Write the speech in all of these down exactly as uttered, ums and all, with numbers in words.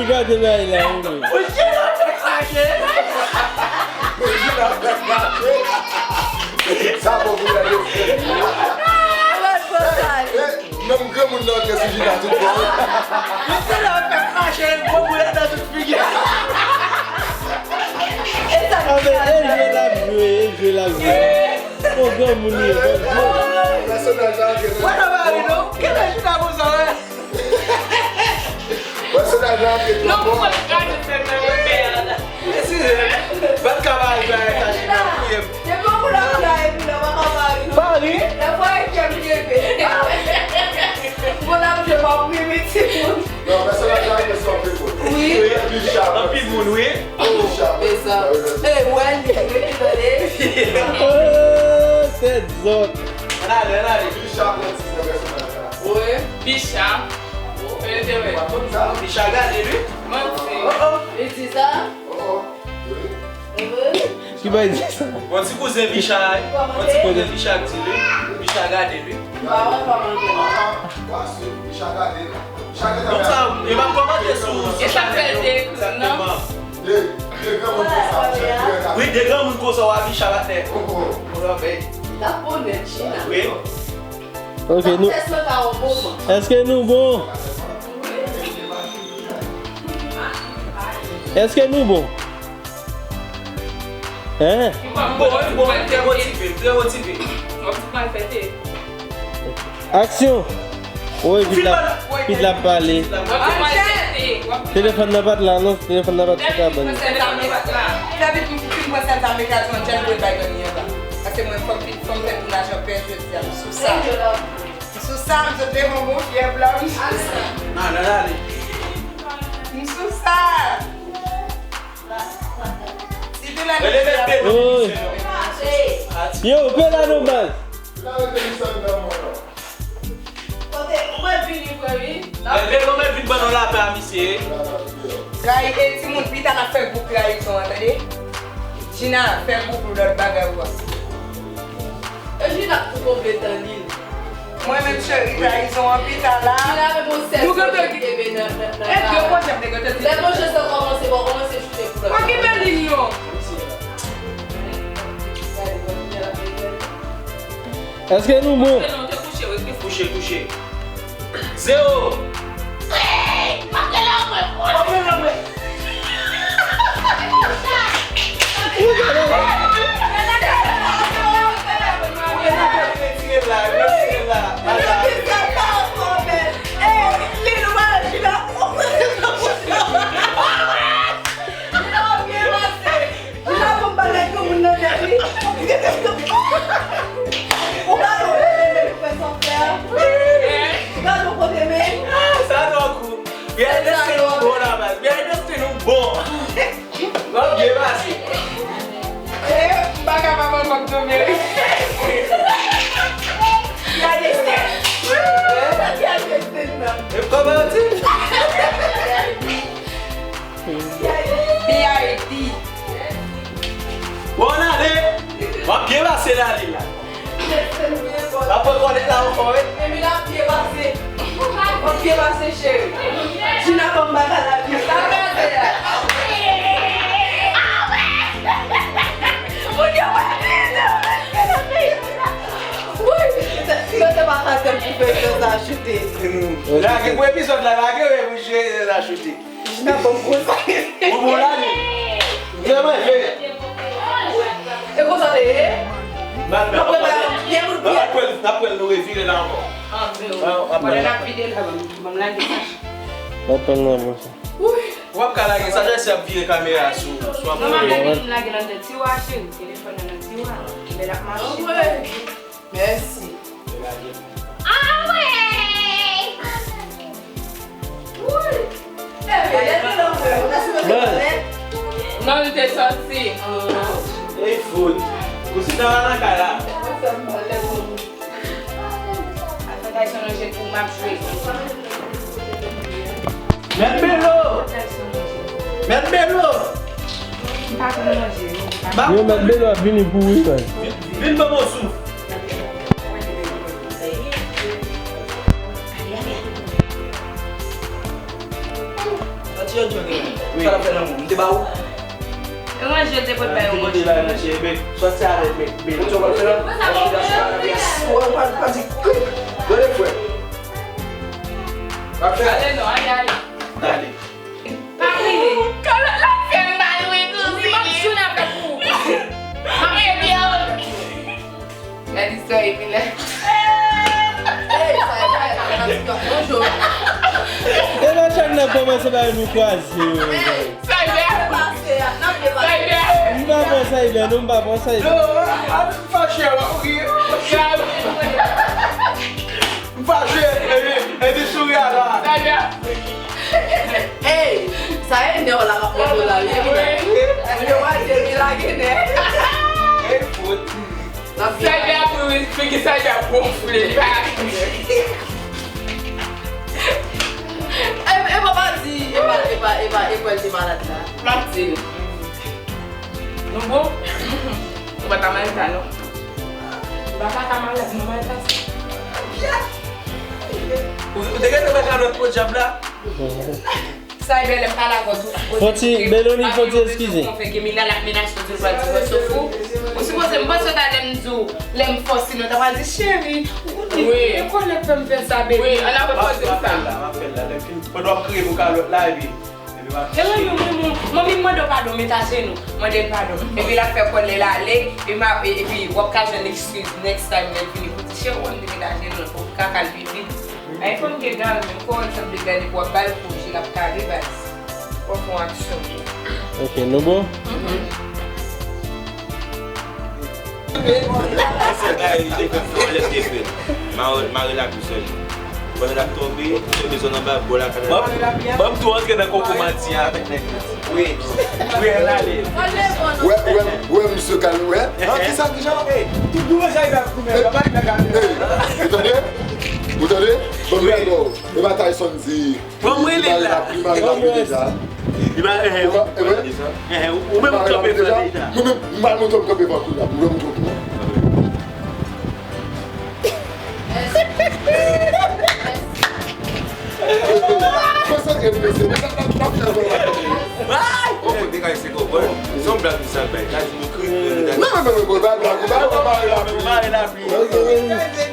Gade bagay la, wi. Pou Jina fè krache. Pou Jina fè krache. Sa bon pou gade. Menm granmoun nan antre sou Jina tout bon. Misye la fè krache, gwo boul nan tout figi. E sa ki... Ah, men, e jwe l ap jwe, e jwe l ap jwe. Bon granmoun li ye, bon granmoun. Pèsonaj la antre. Wè nan mari nou, kenbe Jina konsa, wè. Pèsonaj la antre twò fò. Non, mwen kraze fèm nan yon pè a la. Eskize m. Bat ka mari m avèk sa Jina, touye m. Depi yon moun ap kraze, epi lè w pa ka mari, non. Mari? Lè w pa gen kè m kenbe. Bon, l ap jwe pa w, wi, wi, timoun. Non, pèsonaj la antre twò fò. Wi. Wi. Bicha. Anpil moun, wi. Bicha. E sa. E, wè li, wi, tande. Oh, tèt zòt. Ann ale, ann ale. Bicha pran ti nan pèsonaj la. Wi. Bicha. Bicha gade li. Manti. Oh, oh. Li di sa? Oh, oh. Wi. Ki bay di sa? Bon ti kouzen Bicha, bon ti kouzen Bicha k di li. Bicha gade li. Bicha gade li. Bicha gade li. Donk sa, yo p ap kòmante sou, sou chanèl yo, egzakteman. De, de granmoun konsa, wi, de granmoun konsa, w a Bicha patnè. Ou la bèy. L ap onèt, Jina. Wi. Ok, nou. Èske nou bon? Èske nou bon? Hein? Bon, wi, bon, trè motive, trè motive. Aksyon! Woy, Pit la, Pit la ap pale. Telefòn nan pa t la, non, telefòn nan pa t sou kabann. Fè vit, m fin pran sèl sa, m mete a twa djèl pou l bay granmi an ba. Paske mwen, fòk, fòk m fè tounaj anpè jodi a, m sou sa. M sou sa, m sot devan bon fyè blan, m sou sa. Nan, nan, ale. M sou sa. Rele bèl Belo. Yo, Bela non baz. Kote, ou mèt vini vre, wi. Bèl Belo mèt vin ban nou lapè a misye. Trayi, e timoun, pita n ap fè gwoup trayizon an, tande. Jina, fè gwoup lòt bagay ou a. E Jina pou konplete li. Mwen menm cheri, trayizon an pita la. Jina menm yon sèl pwojè ki te vin nan, nan, nan. E de pwojè m te gentan di. Lè pwojè sa kòmanse, bon, kòmanse choute pou lòt. Okipe li, non. Èske nou bon? Kouche, kouche. Zewo. Ou pa konn kote men, ou fè sa w fè a. Ou pa konn kote men. Ah, sa twò kou. Byen dèske nou bon la baz. Byen dèske nou bon. Bon, byen pase. Eh, m pa kapab ankò m tonbe wi. Byen dèske. Byen dèske nan. E kòman w di? B I D. Bon, n ale. W ap byen pase la, li la. W ap pran kònèt la ankò, wi. Epi l ap byen pase. W ap byen pase, cheri. Jina, ban m bagay la, byen. Sa pase a. Moun yo pa vin, yo pa vin. Wi, se, se pa fasil pou fè sa choute. Lage pou epizòd la, lage, wi, pou jwe sa choute. Jina ban m konsa. Ou bon la, li. Vrèman, je. E konsa te ye? N ap wè, n ap wè, n ap wè l, nou revire la ankò. Ah, men, pandan n ap vide la, ban m, ban m lage sa. N ap tann nan bon sa. Ou ap ka lage sa, jèsi ap vire kamera sou, sou ap. Non, m ap lage, m lage nan tèt. Tiwa, cheri, telefòn nan nan tiwa. Men l ap mache. Mèsi. Awe! Bon. Non, li te sòti. Ey, fout. Ou si nan la nan kay la. Mèt Belo! Mèt Belo! Yo, Mèt Belo ap vini pou ou wi, frè. Vin, vin ban m yon souf. Sa l ap fè nan moun, m te ba ou. E mwen, je te pot bay yon bon chou. Sòti avèk men, men, ou pa fè nan. Ou pa, pa di krik. Gade frè. Pa fè. Ale non, ale, ale. Ale. Pa vini. Kalòt la fè m mal, wi, tou. Wi, m ap sou nan pèp ou. M ap ebyen. Gade istwa epi la. Ey, sa e bèl, bonjou. E nan chak nan kòmanse bay nou kwaze yo. Sa e bèl. Sa e bèl. M pa pran sa e bèl, non, m pa pran sa e bèl. Non, a, a, fache, w ap ri. M fache, epi, epi souri a la. Ey, sa e nè w la k ap pran la, wi. Mwen yo pa di epi lage nè. Ey, fout. Saïda ap ri, figi Saïda ap gonfle, li pa. E, e pa, pa di, e pa, e pa, e pa, e kwè l te malad la. M ap di l. Nou bon? Ou pa ta malad la, non. Ou pa ta malad, nou malad la. Ou, ou te gentan met kalòt podyab la? Sa e bèl, m pale avè w tou. Fò ti, Melanie, fò ti eskize. Konfè ke Mina l ap menace w, di l pral divòse w fou. Ou sipoze, m panse w ta lè m di w, lè m fòse nou, ta pral di, cheri, ou konnen, e kòlè k fè m fè sa, baby. Wi, an apre fòse w sa. M ap fè l la, m ap fè l la. Lè m fin, pandan w ap kriye pou kalòt la, epi, epi m ap. E manmi, manmi, manmi, mande w padon, met ajenou, mande l padon. Epi l ap fè kòlè l ale, epi m ap, epi w ap ka jwenn eskiz next time lè l vini pou di, cheri, w te met ajenou, pou w ka kalme vit. Ay, fanm gen dal, men kò w ansanm de gade pou w ap ba l kou, je l ap kale baz. Fò w fè yon aksyon. Ok, nou bon? Mhm. Mare, mare la tou sèl. Pandan l ap tonbe, tonbe zòn anba, bò lakay la. Ban m tou antre nan koko manti a avèk nèg yo. Wi. Wi, ann ale. Wè, wè, wè, misye kal, wè. An, kisa, kisa? Ey, tout gwo sa li ap goumen, papa li pa ka. Ey, ou tande? Ou tande? Bon, mwen, non. E pa Tyson di. Ban m rele l la. Li mare l ap deja. Li mare, eh, ou menm ou kanpe deja. Mwen menm, m al monte, m kanpe pa kounye a. Mwen menm m kanpe. Konsantre nou, mesye. N ap, n ap, n ap fè l. Ay! Bon, kote kay se gwo, bro. Se yon blag misye ap bay. Gade nou kri, nou gade. Non, non, non, non, bro, bag la, bag la, bag la. Mare lapli.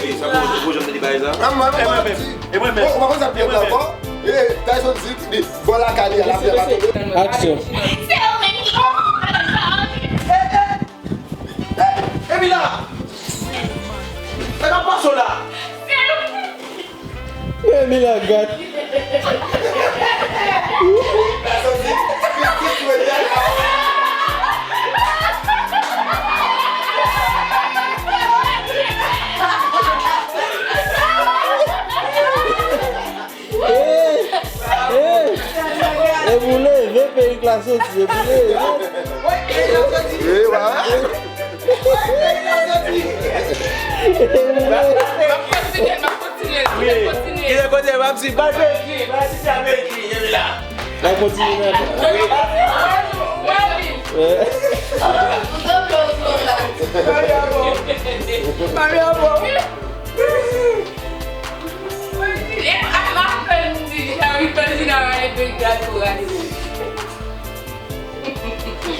Wi, sa bon, ou janm tande bagay sa? E mwen menm. E mwen menm. Bon, ou pa konn sa k pi enpòtan. E, Tyson di, di, bò lakay li a, lapli a pa tonbe. Aksyon. Se ou menm ki. Emila! Sa k ap pase w la? Men Emila gad. Ey! Ey! E pou leve perik la soti, e pou leve. E wa. E pou leve. M ap kontinye, m ap kontinye, m ap kontinye. Kilè kote m ap di, bay perik li, bay sisi a perik li, e la. M ap kontinye, men. Maria bon. Maria bon.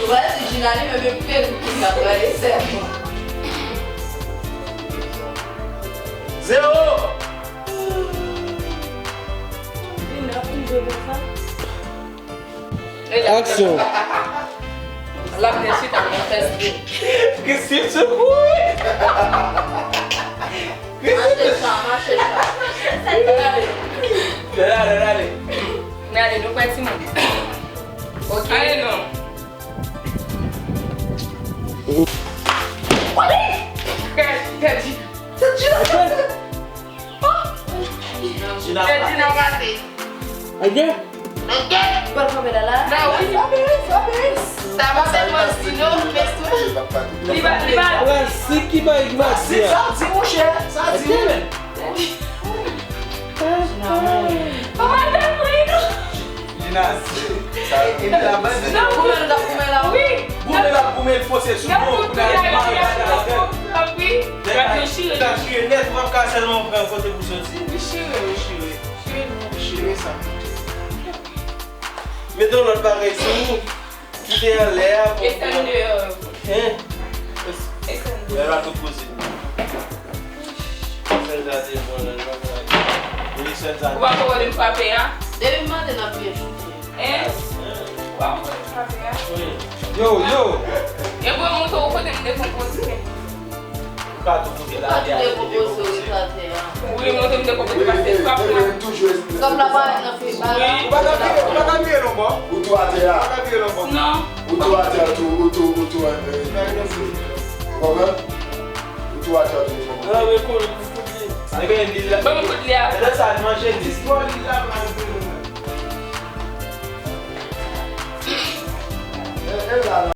Ou wè si Gina li menm e pè li ki ap rale sèlman. Zewo! Vin ap rive konsa. Aksyon. L ap vin chita nan fès li. Kristin sou kou. Mache sa, mache sa. Fè l ale, fè l ale. N ale, nou kwè timoun. Ok. Ale non. Kè, kè di. Gina. Gina pase. Ok. Ok. Bal kanpe la la. Nan wi. Sa pa sèlman di non, men tou. Li pa, li pa. Plastik ki bay mati a. Sa di monchè, sa di ou menm. Gina, madanm wi non. Gina, sa, e, e la bandi. Nan goumen, nan goumen la. Wi. Goumen la, goumen, fòse sou nou, pou n al mare bagay avè l. Wi. Lè ta chire nèt, w ap ka sèlman pran kote pou soti. Wi, chire, wi, chire. Chire, non. Chire sa. Mete yon lòt bagay sou ou. Kite anlè a. Esann deyò. Hein? Esann deyò. Lè la tout posib. Sèl sa te bon nan jò. Wi, sèl sa. Ou pa konprann m frape a? Depi m mande nan pye chouke. Hein? Ou pa konprann m frape a? Yo, yo. E bon, montre ou kote m dekonpoze. Ou ka tou kote la, ou ka tou dekonpoze, wi, atè a. Wi, montre m dekonpoze, paske sa pou mwen. Kòb la pa nan fil bagay. Ou pa ka vire, ou pa ka vire non bò. Ou tou atè a. Ou pa ka vire non bò. Non. Ou tou atè a tou, ou tou, ou tou, eh, eh, ou konprann? Ou tou atè a tou, ou konprann? Ah, men konnen pou fout li. Ebyen, li la. Ban m fout li a. Lè sa, li manje dis bò, li la, mal vire. Eh, eh, la, la.